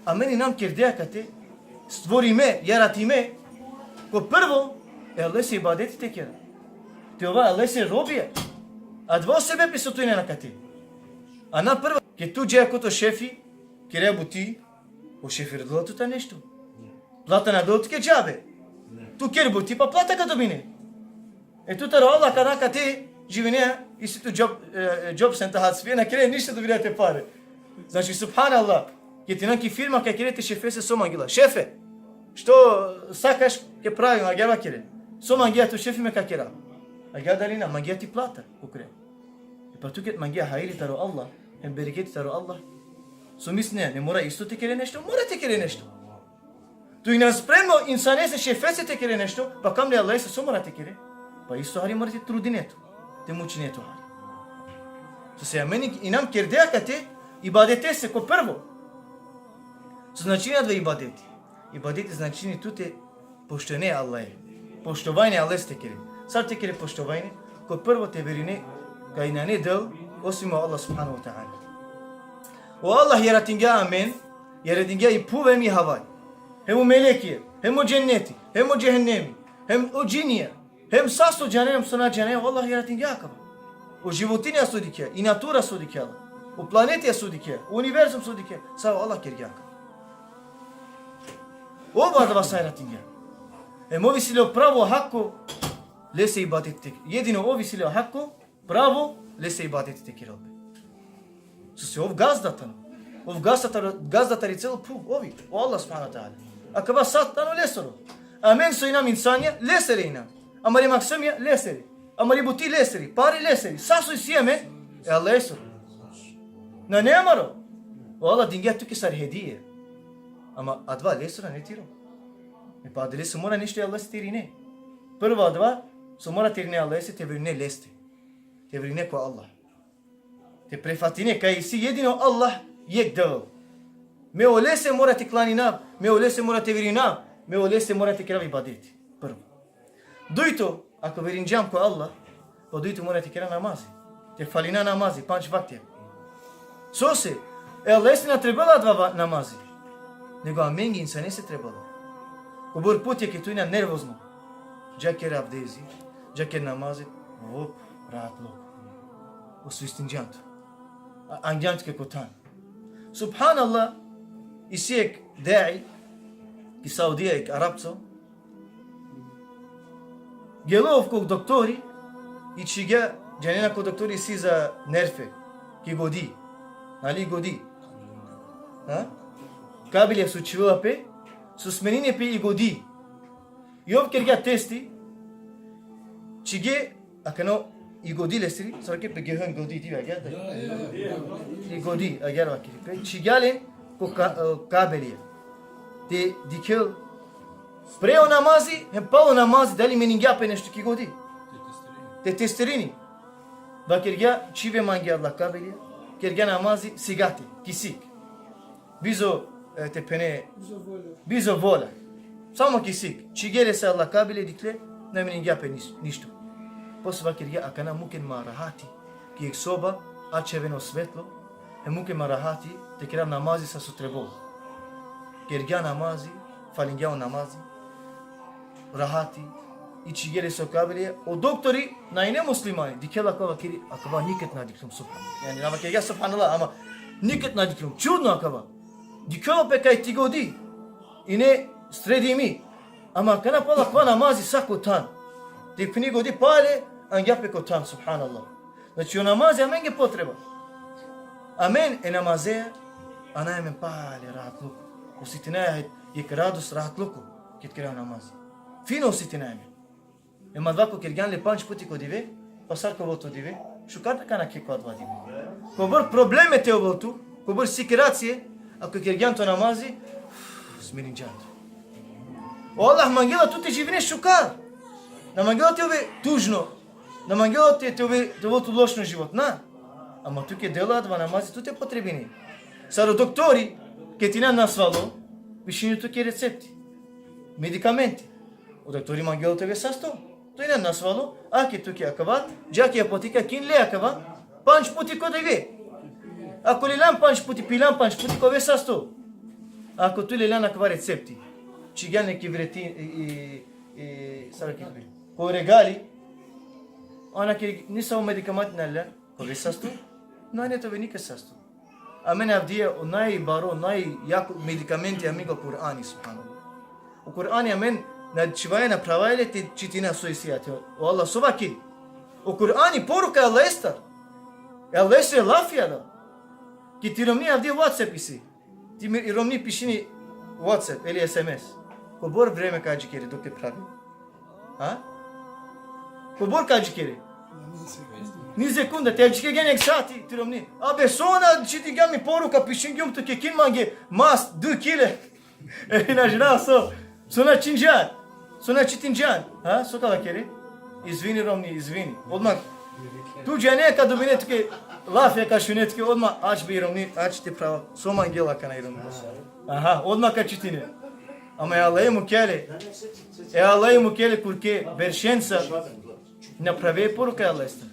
Amen inam kerde akate, stvorime, jaratime, ko prvo, e Allahese ibadeti te kerel. Te ova e Allahese robija. Adava o sebepi so tu inan akate. A na prvo, ked tu džaja ko to šefi, kere buti, o šefi rodela tutar nešto. Plata na dela tuke džabe. Tu ker buti, pa plata ka dobine. E tu taro Allah, akana akate živine, isi tu job, e, job center Hatzfir, na kere ništo, dobinea te pare. Znači, subhanallah, ked inan ki firma, ka kere te šefese so mangela: Šefe, što, sa kaš ke pravim, agjaar vakere. So mangea tu, šefi, me ka kerav. Agjaar da li na, mangea ti plata, ukuri. E pa tu ked mangea hajri taro Allah, hem bereketi taro Allah, so misline, ne mora isto te kere nešto? Mora te kere nešto. Tu inan spremno insanese, šefese te kere nešto, pa kamli Allahese so mora te kere? Pa isto hari mora te trudine tu, te mučine tu hari. Sose amen inam kerde akate ibadetese ko prvo. So značini adava ibadeti? Ibadeti značini tu te poštujine Allahe. Poštovanje Allahese te kere. Sar te kere poštovanje? Ko prvo te verujine kaj nane Del osim o Allah subhanahu ve teala. O Allah jaratingja amen, Jaratingja i phuv hem i havaj. Hem o melekija, hem o dženneti, hem o džehennemi, hem o džinija, hem sa so džane, hem so na džane, o Allah jaratingja akava. O životinja so dikhea, i natura so dikhea, o planetija so dikhea, o univerzum so dikhea, sa o Allah kergja akava. Ov adava sa jaratingja. Hem ov isi le pravo hako, lese ibadet te. Jedino ov isi le hako, pravo, lese ibadet te kerel pe. Sose ov gazda tano. Ov gazda taro, gazda tari celo phuv, ovi, o Allah subhanahu ve teala. Akava sa tano lesoro. Amen so inam insanja, lesere inam. Amari maksimija, lesere. Amari buti, lesere. Pare, lesere. Sa so isi amen, e Allahesoro. Nane amaro. O Allah dingja tuke sar hedije. Ama adava lesoro, nane tiro. E pa adalese mora nešto e Allahese te irine. Prvo adava, so mora te irine e Allahese, te verujne leste. Te verujne ko Allah. Te prefatine kaj isi jedino Allah jekh Devel. Me olese mora te klaninav, me olese mora te verujnav, me olese mora te kerav ibadet. Prvo. Dujto, ako verujngjam ko Allah, pa dujto mora te kerav namazi. Te falina namazi, pandž vaktija. Sose, e Allahese na trebela adava va-, namazi. Nego amenge insanese trebela. Kobor puti ke tu injan nervozno. Dža ker avdezi, dža ker namazi, hop, rahatluko. Osvestinđan tu. A-, angjan tuke ko than. Subhanallah, isi jekh da'i, ki Saudija jekh Arapco, gelo ov ko doktori, i čhigja, džanena ko doktori isi za nerfe, ki godi. Nali godi? Ha? Kabelja so čhivela pe, so smenine pe i godi. I ov kergja testi, čhige, akana i godi lesiri, sar ke pe gehen godi dive, agjaar da? Ja, ja, ja. I godi, agjaar vakeri pe. Čhigja len ko ka-, e, kabelja. Te dikhel pre o namazi, hem palo namazi, dali meningja pe nešto ki godi. Te testirini. Vakergja, čhive mange adala kabelja, kergja namazi sigate, kisik. Bizo, e, te phene, bizo volja. Bizo volja. Samo kisik. Čhige lese adala kabelja, dikhle, na meningja pe niš-, ništo. Posle vakergja, akana muken ma rahati, ki jekh soba, ačhaven o svetlo, hem muken ma rahati, te kerav namazi sar so trebol. Kergja namazi, falingja o namazi, rahati, i čhige lese o kabelja, o doktori, na ine muslimani, dikhela akava, vakeri, akava nikad na dikhlum, subhanallah. Jani, na vakergja subhanallah, ama nikad na dikhlum. Čudno akava. Dikhela pe kaj ti godi ine sredimi. Ama akana pala akava namazi sa ko than. Te phini godi pale, angja pe ko than, subhanallah. Znači, o namazi amenge potreba. Amen e namazeja, ana amen pale rahatluko. Osetinaja jekh radost, rahatluko, ked kera namazi. Fino osetinaja amen. Em adava ko kergjan le pandž puti ko dive, pa sar ka ovel to dive, šukar te kana ko adava dive. Kobor probleme te ovel tu, kobor sikiracije, ako kergjan to namazi, smirinđan tu. O Allah mangela tu te živine šukar. Na mangela te ove tužno. Na mangela te, te ove, te ovel tu lošno život, na. Ama tuke dela adava namazi tut te potrebini. Sar o doktori, ked ti na nasvalo, pišini tuke recepti. Medikamenti. O doktori mangela te ove sasto. Tu injan nasvalo, ake tuke akava, dža ki apotika, kin le akava, pandž puti ko dive. Ako lelan pandž puti, pilan pandž puti, ka ove sasto. Ako tu lelan akava recepti, čhigjan le ki vreti, i, i, i, sar ka pe, ko regali, ana ke nisavo medikamenti na lelan, ka ove sasto? Nane te ove nikad sasto. Amen avdive o najbaro, najjako medikamenti amenge o Kur'ani, subhanallah. O Kur'ani amen na čhivaja, na phravaja le te čitina so isi ate. O Allah so vakeri. O Kur'ani poruka e Allahestar. E Allahesere lafija da. Ki ti romni avdive WhatsApp isi. Ti mi romni pišini WhatsApp ili S M S. Kobor vreme ka adžikeri dok te phravi? Ha? Kobor ka adžikeri? Ni sekunda, te adžikergjan jekh sati, ti romni. Abe, so na čitingjan mi poruka, pišingjum tuke, kin mange mast, duj kile. E, na džanav so, so na činđan, so na čitinđan. Ha? So ka vakeri? Izvini, romni, izvini. Odma. Tu džane ka dobine tuke, lafija ka šune tuke, odma ač be, romni, ač te phrava. So mangela akana, romni? Aha, odma ka čitine. Ama e Allahi mukela le, e Allahi mukela le kurke beršenca na phrave poruka e Allahestar.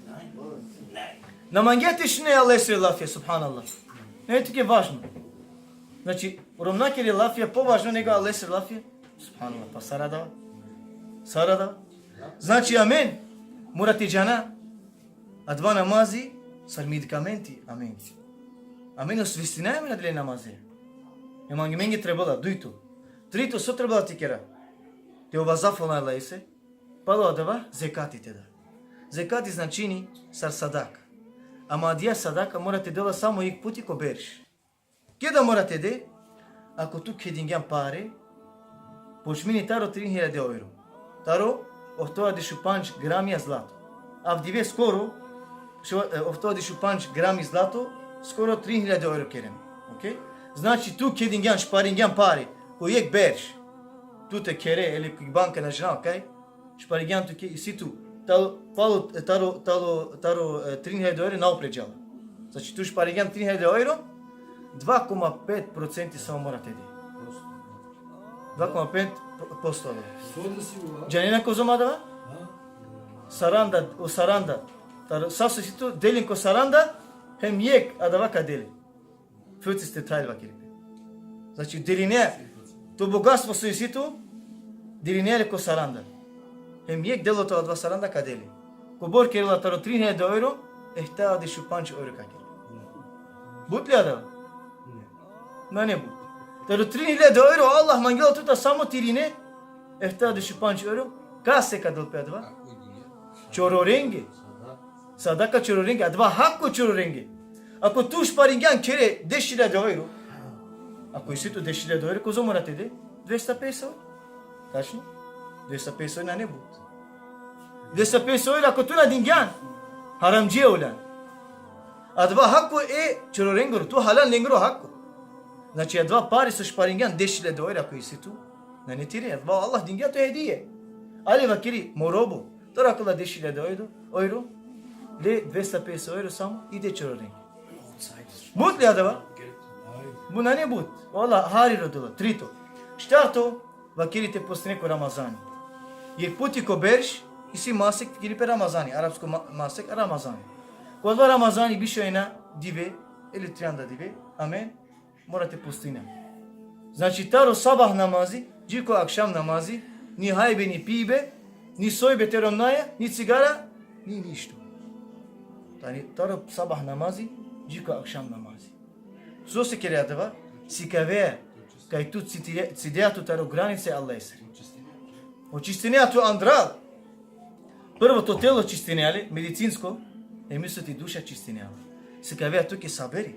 Na mange te šune e Allahesere lafija, subhanallah. Nane tuke važno. Znači, romnjakere lafija považno nego Allahesere lafija? Subhanallah, pa sar adava? Sar adava? Znači, amen. Mora te džana. Adava namazi sar medikamenti, amen. Amen osvestinaja amen adale namazi. Hem amenge trebela, dujto. Trito, so trebela te kera? Te ova zafalna Allahese, palo adava zekati te da. Zekati značini sar sadaka. Ama adija sadaka mora te dela samo jekh puti ko berš. Keda mora te de? Ako tu kedingjan pare, počmini taro trin hiljade euro. Taro ohtovardeš u pandž gramija zlato. Avdive skoro, šo-, e, ohtovardeš u pandž grami zlato, skoro trin hiljade euro keren. Okej? Znači tu kedingjan, šparingjan pare, ko jekh berš, tu te khere, ili ko banka, na džanav kaj, šparingjan tuke, isi tu, taro, palo, taro, taro, taro, e, trin hiljade euro naupred džala. Znači tu šparingjan trin hiljade euro, dva koma pet procenti samo mora te de. Dva koma pet posto. Džanena kozom adava? Saranda, o saranda. Taro, sa so isi tu, delin ko saranda, hem jekh adava ka de le. Fünfzig Teil vakeri pe. Znači, deline, to bogatstvo so isi tu, deline le ko saranda. Hem jekh delo taro adava saranda ka de le. Kobor kerela taro trin hiljade euro, ehtavardeš u pandž euro ka kere. But li adava? Nane but. Taro trin hiljade euro, Allah mangela tute samo te irine, ehtavardeš u pandž euro, kase ka del pe adava? Čororenge. Sadaka čororenge, adava hako čororenge. Ako tu šparingjan khere deš hiljade euro, ako isi tu deš hiljade euro, kozom mora te de? Dvesta pedeset euro. Tačno? Dvesta pedeset euro nane but. Dvesta pedeset euro ako tu na dingjan, haramdžija oljan. Adava hako e čororengoro, tu halal lengoro hako. Znači, adava pare so šparingjan deš hiljade euro ako isi tu, nane tire, adava Allah dingja tu hedije. Ali vakeri, mo robo, taro akala deš hiljade euro, euro, le dvesta pedeset euro samo i de čororenge. But li adava? But nane but. Valla, hari rodela. Trito. Štarto, vakeri te postine ko Ramazani. Jekh puti ko berš, isi masek, vakeri pe Ramazani, arapsko ma-, masek, Ramazani. Ko adava Ramazani biš ena dive, ili trianda dive, amen, mora te postine. Znači, taro sabah namazi, dži ko akšam namazi, ni hajbe, ni pibe, ni sojbe te romnjaja, ni cigara, ni ništo. Tani, taro sabah namazi, dži ko akšam namazi. So sikavea adava? Sikavea kaj tu cide-, cidea tu taro granice Allahesere. Očistinea tu andral. Prvo to telo čistinea le, medicinsko, hem isto ti duša čistinea le. Sikavea tuke saberi.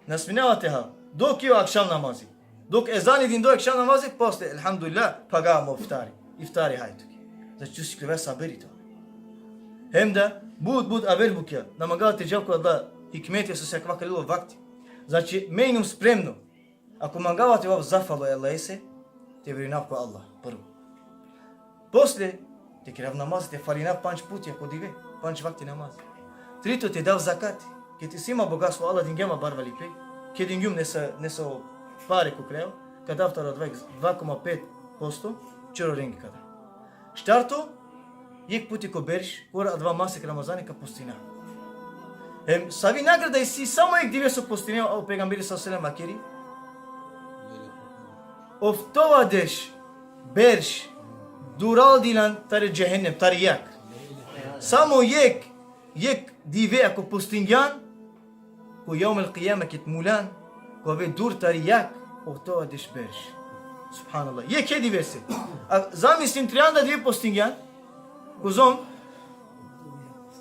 Na sminava te hav. Dok i o akšam namazi. Dok ezani dindo akšam namazi, posle, elhamdulillah, pagava mo iftari. Iftari haj tuke. Znači, tu sikavea saberi to. Hem da, but, but aver bukja. Na mangava te džav ko adala hikmetija so si akava kalilo vakti. Znači, me inum spremno. Ako mangava te ovav zafalo e Allahese, te verujnav ko Allah, prvo. Posle, te kerav namaz, te falinav pandž puti ko dive, pandž vakti namaz. Trito, te dav zakati. Ked isi ma bogatstvo, Allah dingja ma barvalipe. Kedingjum nesa, nesa o pare ko kraj, ka dav taro adava dva koma pet posto čororenge ka dav. Štarto, jekh puti ko berš, kobor adava masek Ramazani ka postina. Hem savi nagrada isi samo jekh dive so postinea, o pejgamberi sallallahu alejhi ve sellem vakeri. Oftovardeš berš duraldilan tari džehennem, tari jag. Samo jekh, jekh dive ako postingjan, ko jevmel kijame ked muljan, ka ove dur tari jag, oftovardeš berš. Subhanallah. Jekhe divese. A zamislin, trianda dive postingjan, kozom,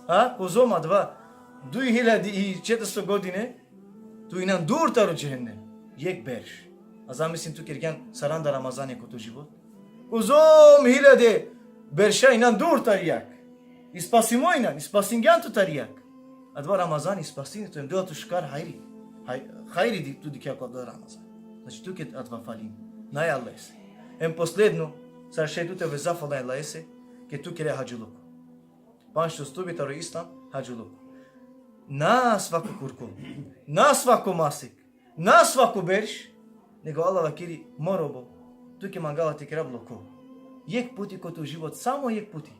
a, kozom adava, duj hiljadi i četiristo godine, tu inan dur taro džehennem. Jekh berš. A zamislin, tu kergjan saranda Ramazani ko to život. Kozom hiljade berša inan dur tari jag. Ispasimo inan, ispasingjan tu tari jag. Adava Ramazani ispasini tu, hem dela tu šukar hajri. Haj-, hajri di-, tu dikhe ko adava Ramazani. Znači, tu ked adava falin. Naj Allahese. Hem posledno, sar šaj tu te ove zafalna e Allahese, ked tu kere hadžuluko. Pandžto stubi taro islam, hadžuluko. Na svako kurko. Na svako masek. Na svako berš. Nego Allah vakeri, mo robo, tuke mangava te kerav loko. Jekh puti ko to život, samo jekh puti.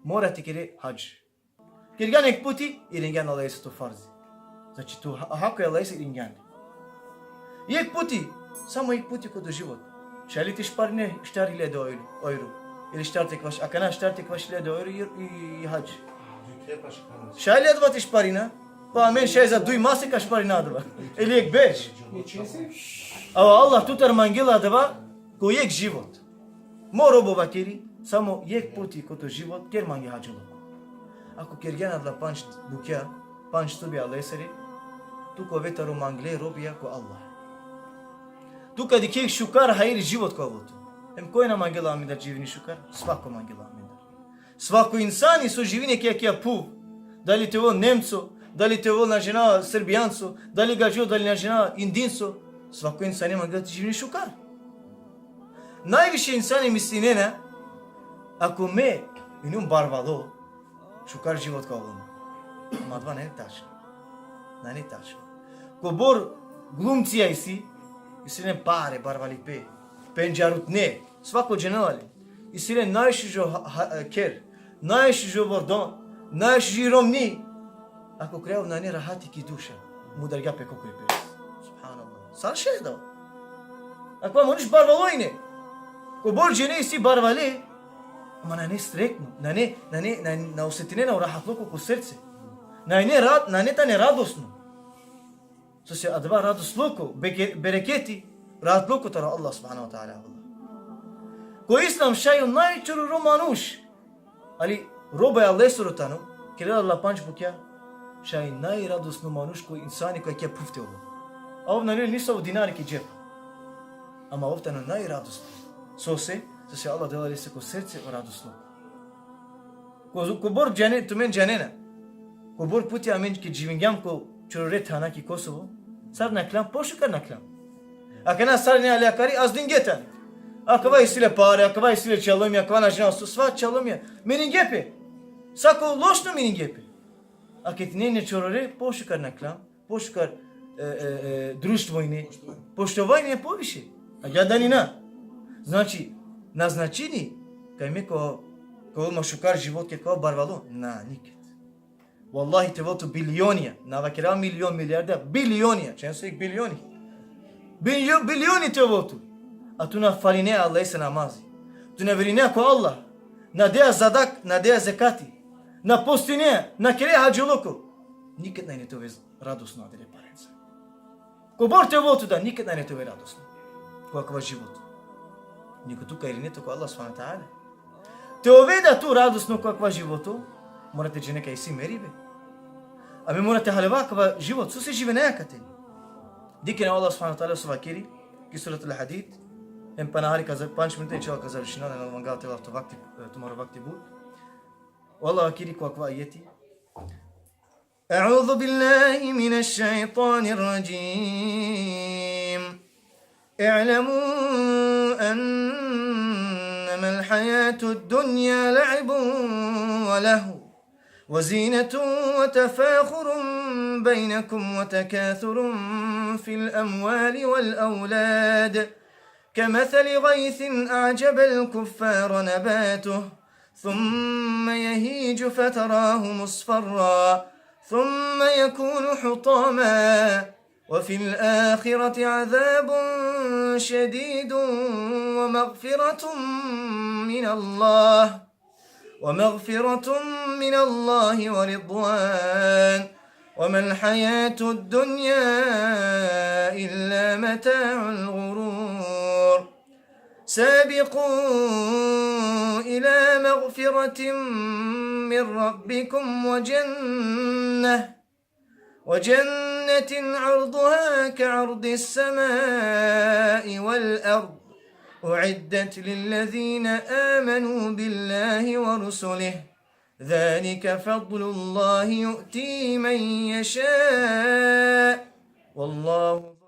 Mora te kere hadž. Kergjan jekh puti, iringjan Allahese to farzi. Znači, tu ha-, hako e Allahese iringjan. Jekh puti, samo jekh puti ko to život. Šaj li te šparine štar hiljade euro, euro. Ili štar te kvaš, akana štar te kvaš hiljade euro i, i, i hadž. Šaj li adava te šparina? Pa amen šaj za duj masek ka šparina adava. Ili jekh berš. A o Allah tutar mangela adava ko jekh život. Mo robo, vakeri, samo jekh puti ko to život ker mange hadžiluk. Ako kergjan adala pandž bukja, pandž stubja lesere, tu ka ove taro mangle robija ko Allah. Tu ka dikhe šukar hajri život ko avol tu. Em koj na mangela amendar dživini šukar? Svako mangela amendar. Svako insani so živini ki akaja phuv, dali te ovel Nemco, dali te ovel, na džanav, Srbijanco, dali gadžo, dali, na džanav, Indinco, svako insani mangela te dživini šukar. Najviše insani mislinena, ako me inum barvalo, šukar život ka ovel ma. Ama adava nane tačno. Nane tačno. Kobor glumcija isi, isi len pare, barvalipe, pendžarutne, svako džanela le. Isi len najšužo ha, ha, kher, najšužo vordon, najšuži romni. A ko kraj ov nane rahati ki duša. Mudargja pe kokori pe. Subhanallah. Sar šaj adava? Akava manuš barvalo ine. Kobor džene isi barvale, ama nane sretno, nane, nane, nane, na osetinena o rahatluko ko srce. Nane rad, nane tane radosno. Sose adava radosluko, beke-, bereketi, rahatluko taro Allah subhanahu ve teala. Ko islam šaj o najčororo manuš. Ali roba e Allahesoro tano, kerela adala pandž bukja, šaj najradosno manuš ko insani ko akaja phuv te ovel. A ov nane le nisavo dinari ki džep. Ama ov tano najradosno. Sose, sose Allah dela lese ko srce o radosno. Ko, kobor džane, tumen džanena. Kobor puti amen ki dživingjam ko čorore thana ki Kosovo, sar nakhlam, pošukar nakhlam. Akana sar ine aljakari, azdinge tane. Akava isi le pare, akava isi le čalomija, akava na džanav so, sva čalomija. Meningje pe. Sako lošno meningje pe. A ked ine ine čorore, pošukar nakhlam, pošukar, e, e, e, društvo ine, poštovanje poviše. A ja dani na. Znači, na značini kaj me ko, ko ma šukar život ked ka barvalo. Na, niked. Vallahi te ovel tu bilionija, na vakerav milion, milijarder, bilionija, čen so jekh bilioni. Bilio-, bilioni te ovel tu. A tu na faline Allahese namazi. Tu na verine ko Allah. Na dea sadak, na dea zekati. Na postine, na kere hadžiluko. Niked nane te ove radosno adale parenca. Kobor te ovel tu da, niked nane te ove radosno. Ko akava život. Nego tu ka irine tu ko Allah subhanahu ve teala. Te ove da tu radosno ko akava životo, mora te džene kaj isi meribe. Abe mora te haljova akava život, sose živine akate. Dikhen o Allah subhanahu ve teala so vakeri, ki Surat al-Hadid, em pana hari ka za-, pandž minuta, inšallah, ka završina, na mangava te lav to vakti, e, tumaro vakti but. O Allah vakeri ko akava ajeti: أعوذ بالله من الشيطان الرجيم. اعلموا أنما الحياة الدنيا لعب ولهو وزينة وتفاخر بينكم وتكاثر في الأموال والأولاد كمثل غيث أعجب الكفار نباته ثم يهيج فتراه مصفرا ثم يكون حطاما وفي الآخرة عذاب شديد ومغفرة من الله ومغفرة من الله ورضوان وما الحياة الدنيا إلا متاع الغرور. سابقوا إلى مغفرة من ربكم وجنة وجنة عرضها كعرض السماء والأرض أعدت للذين آمنوا بالله ورسله ذلك فضل الله يؤتيه من يشاء والله